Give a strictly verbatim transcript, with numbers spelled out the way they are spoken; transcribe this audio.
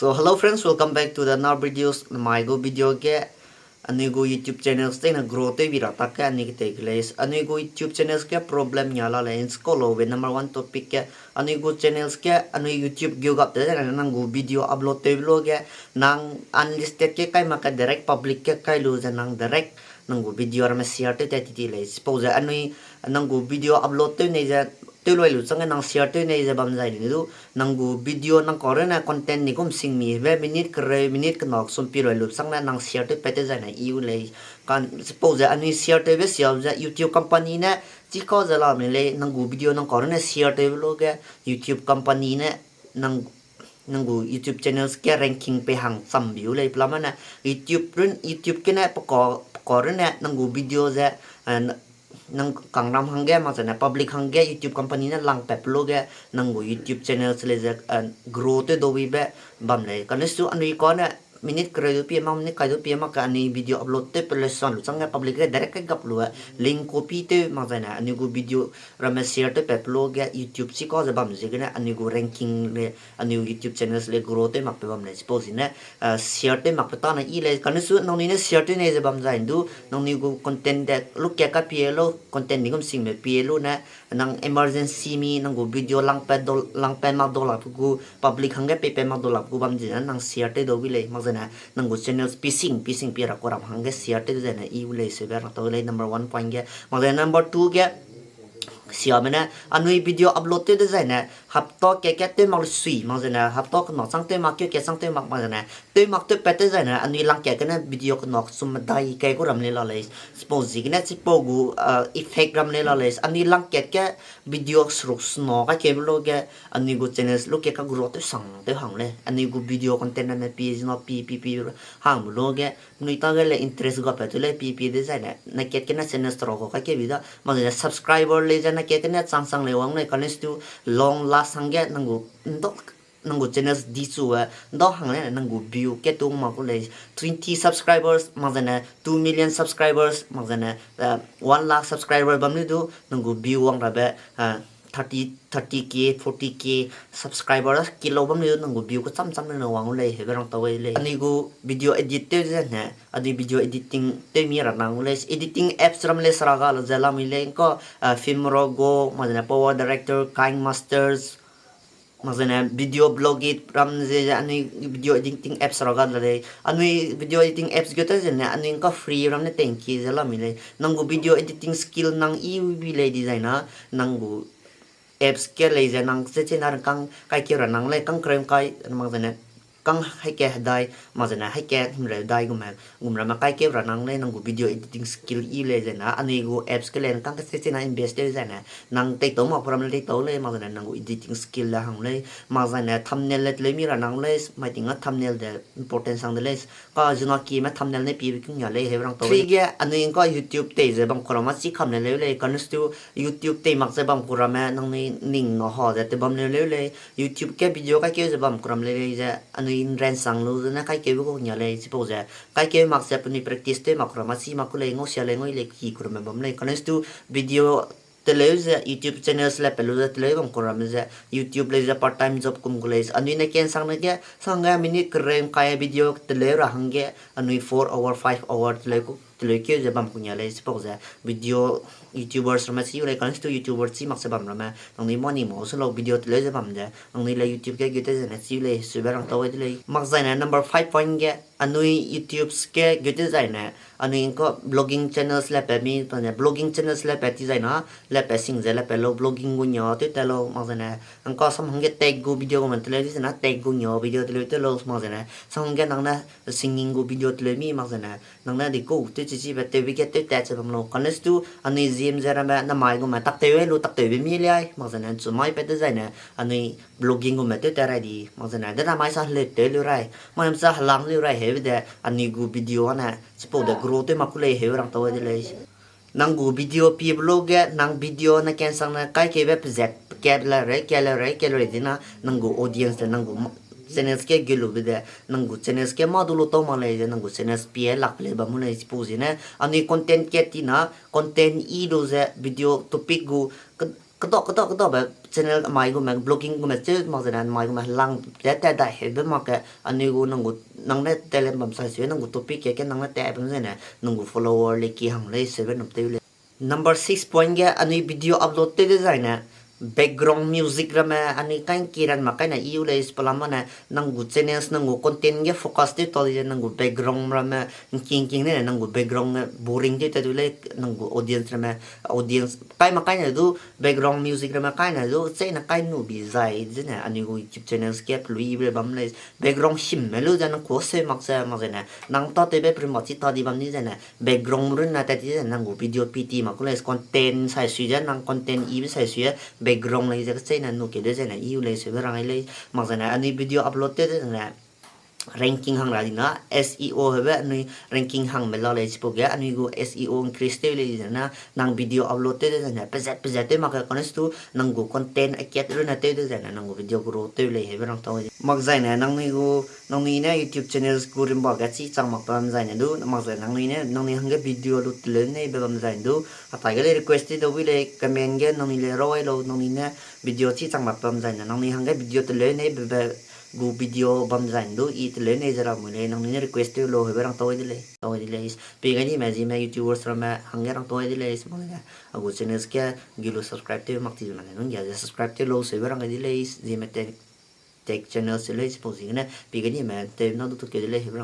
So hello friends, welcome back to the another videos. Namai gu video ge anui gu YouTube channels teina grow tew bi ra tak ge anui ketei ke lei. Anui gu YouTube channels ge problem nia la lei, nsko lobe number one topic ge. Anui gu channels ge anui YouTube geu gap te zene nang gu video upload tewbe lu ge nang unlisted ge kai mak ge direct public ge kai lu ze nang direct nang gu video ramme share tew tat ti ti lei. Suppose anui nang gu video upload tew nei ze tew lui lu chang ge nang share tew nei ze bam zai ni du, nang gu video nang kau rune content ni gum sing mi hebe minute kereu minute kena sum pi lui lu chang ne nang share tew pat tew zai ne i u lei. Suppose anui share tewbe siabe ze YouTube company ne chikau ze la mi lei, nang gu video nang kau rune share tewbe lu ge YouTube company ne nang gu YouTube channels ge ranking pei hang cham bi u lei. Pelame ne YouTube run, YouTube gene pe kau rune nang gu video ze nang kangram hangge mak zene public hangge YouTube company ne langpat pe lu ge nang gu YouTube channels lei ze grow tew dau bibe bam lei. Kane su anui kane minute kereu du pie mak, minute kai du pie mak ge anui video upload tew pe le san lu chang ge public ge direct kai gap lu e link copy tew mak zene anui gu video ramme share tew pat pe lu ge YouTube chikau ze bam ziegene anui gu ranking le anui YouTube channels le grow tew mak pe bam lei. Suppose ne share tew mak pe tane i lei. Kane su nangnui ne share tew nei ze bam zai du, nangnui gu content de lu ka ka pie lu, content ni gum singme pie lu ne, nang emergency mi nang gu video langpat mak dau lak pe gu, public hangge peipat mak dau lak pe gu bam zene nang share tew dau bi lei. Mak zene nang gu channels pi sing pi sing pie ra kau ram hangge share tew zene i u lei, seube rang tau lei number one point ge. Mak zene number two ge, siame ne anui video upload tew dezaine hapta kat kat tew mak lu sui mak zene hapta kena chang tew mak, keu kat chang tew mak mak zene tew mak tew pat tew zaine anui lang kat gene video kena kechum medai kai gu ram lei la lei. Suppose ziegene chipau gu effect ram lei la lei. Anui lang kat ge video seruk sena kai keu lu ge anui gu channels lu ka ka grow tew sang tew hang lei. Anui gu video content ramme pie zina pi pi pi hangbe lu ge nui ta ge le interest ga pat tu lei pi pi dezaine na kat gene channels tera gu kai keu bi da mak zene subscriber lei ze na kat gene chang chang lei wang lei. Kane stu long last hangge nang gu channels di chu e nda hang lei nang gu view ke tung mak ku lei. Twenty subscribers mak zene two million subscribers mak zene one lakh subscriber bam lei du nang gu view wang rabe thirty K, forty K subscriber kilau bam lei du nang gu view kecham cham lei ne wang u lei, hebe rang tau lei. Anui gu video edit tew zene anui video editing tew mi ra nang u lei. Editing apps ram lei sera ga lu ze lamui lei ngka, Filmora Go mak zene Power Director, KineMaster mak zene Video Blogit ram ze anui video editing apps ra ga la lei. Anui video editing apps ge tew zene anui ngka free ram ne tengki ze lamui lei. Nang gu video editing skill nang i u bi lei dezaina nang gu apps ke lei ze nang che che na rangkang kai keu ra nang lei, kang kereu kai mak zene kang haike hedai mak zene haike himreu dai gume gum ramme kai keu ra nang lei. Nang gu video editing skill i lei zene anui gu apps ke lei kang kese che na invest tew zene nang teitau mak pu ram lei teitau lei mak zene nang gu editing skill le hang lei. Mak zene thumbnail le teleu mi ra nang lei, mai ting a thumbnail de important sang de lei. Ka zuna kime thumbnail ne piebe kung ya lei, hebe rang tau lei. Ge anui ngka YouTube tei ze bam ku ramme chi kam le leu lei, kane stu YouTube tei mak ze bam ku ramme nangnui ning na ha ze te bam leu leu lei. YouTube ge video kai keu ze bam ku ram lei lei ze anui nran sang lu zene kai keube ku nia lei. Chipau ze kai keu mak ze penui practice tew mak ku ramme chi mak ku lei, ngau sia lei ngau i lei ki ku ramme bam lei. Kane stu video teleu ze YouTube channels le pe lu ze teleu bam ku ramme ze YouTube lei ze part time job kum gu lei. Anui ne ken sang ne ge sang ge minute kereu ngkai video teleu ra hangge anui four hour, five hour teleu ku teleu keu ze bam ku nia lei. Chipau ze video YouTubers ramme chi u lei, kane stu YouTuber chi mak ze bam ramme nangnui mani mau se lau video teleu ze bam ze nangnui le YouTube ge geu tew zene chi u lei, sube rang tau de lei. Mak zaine number five point ge anui YouTubes ge geu tew zaine anui ngka blogging channels le pe mi, blogging channels le pe ti zaina le pe sing ze le pe lau blogging gu nia tew ta lau mak zene ngka sam hangge tech gu video gu man teleu di zena tech gu nia video teleu tew lau mak zene sam hangge nang ne singing gu video teleu mi mak zene nang ne di ku tew chi chibe tewbe ge tew tat ze bam lau. Kane stu anui gym ze ramme namai gume tak tew lu tak tewbe mi liai mak zene chu mai pat tew zaine anui blogging gume tew tat rai di mak zene de namai sa heleu tew leu rai, mai sa helang leu rai hebe de anui gu video ane chipau de grow tew mak ku lei, heu rang tau de lei. Nang gu video piebe lu ge nang video ne ken sang ne kai keube pezat pekap le rei, ka le rei, ka le rei dina nang gu audience de nang gu channels ge geu lube de nang gu channels ge mâ du lu tau mak lei ze nang gu channels pie lak pe lei bam mu lei. Chipau zene anui content kat tina content i lu ze video topic gu ke Keda, keda, kedabe channel mai gume, vlogging gume cheu mak zene mai gume lang ze tat dai heube mak ge, anui gu nang gu, nang ne talent bam sai sui, nang gu topic ke, ke nang ne tat bam zene, nang gu follower lei ki hang lei seube num tew lei. Number six point ge, anui video upload tew dezaine, background music ramme, anui kai ki ran mak kai ne i u lei, pelam mane, nang gu channels, nang gu content ge focus tew ta di ze, nang gu background ramme, ngking ngking ne, nang gu background ne boring tew ta du lei, nang gu audience ramme, audience, kai mak kai ne du, background music ramme kai ne du, chei ne kai nu bi zai, zene, anui gu YouTube channels ge pelui ibe bam lei, background himme lu ze nang ku seu mak ze, mak zene, nang ta tewbe prima chi ta di bam ni zene, background run na tat ti ze nang gu video pi ti mak ku lei, content sai sui ze, nang content ibe sai sui ze, background lei ze kechei ne nu ke de zene, i u lei seube rang lei, mak zene, anui video upload tew de zene, ranking hang ra di na, S E O heube anui ranking hangme la lei chipau ge, anui gu S E O increase tew lei zene, nang video upload tew de zene, pezat pezat tew mak ge, kanes tu, nang gu content akat run na tew de zene, nang gu video grow tew lei heube rang tau. Mak zaine, nangnui gu, nangnui ne YouTube channels gu rimba ge chi chang mak bam zaine du, mak zai nangnui ne, nangnui hangge video lu teleu nei be bam zaine du, atai ge lei request tew dau wi lei, comment ge nangnui lei rawai lau, nangnui ne video chi chang mak bam zaine, nangnui hangge video teleu nei be be gu video bam zaine du, i teleu nei ze ra mui lei, nangnui ne request tew lau heube rang tau de lei, tau de lei. Pi gai nime Zeme YouTubers ramme hangge rang tau de lei, mak zene, a gu channels ge, gu lu subscribe tew mak ti zeme ne, nung ge ze subscribe tew lau seube rang gai de lei, Zeme Tech, Tech channel se lei, chipau ziegene, pi gai nime tew na du tu ke de lei, heube rang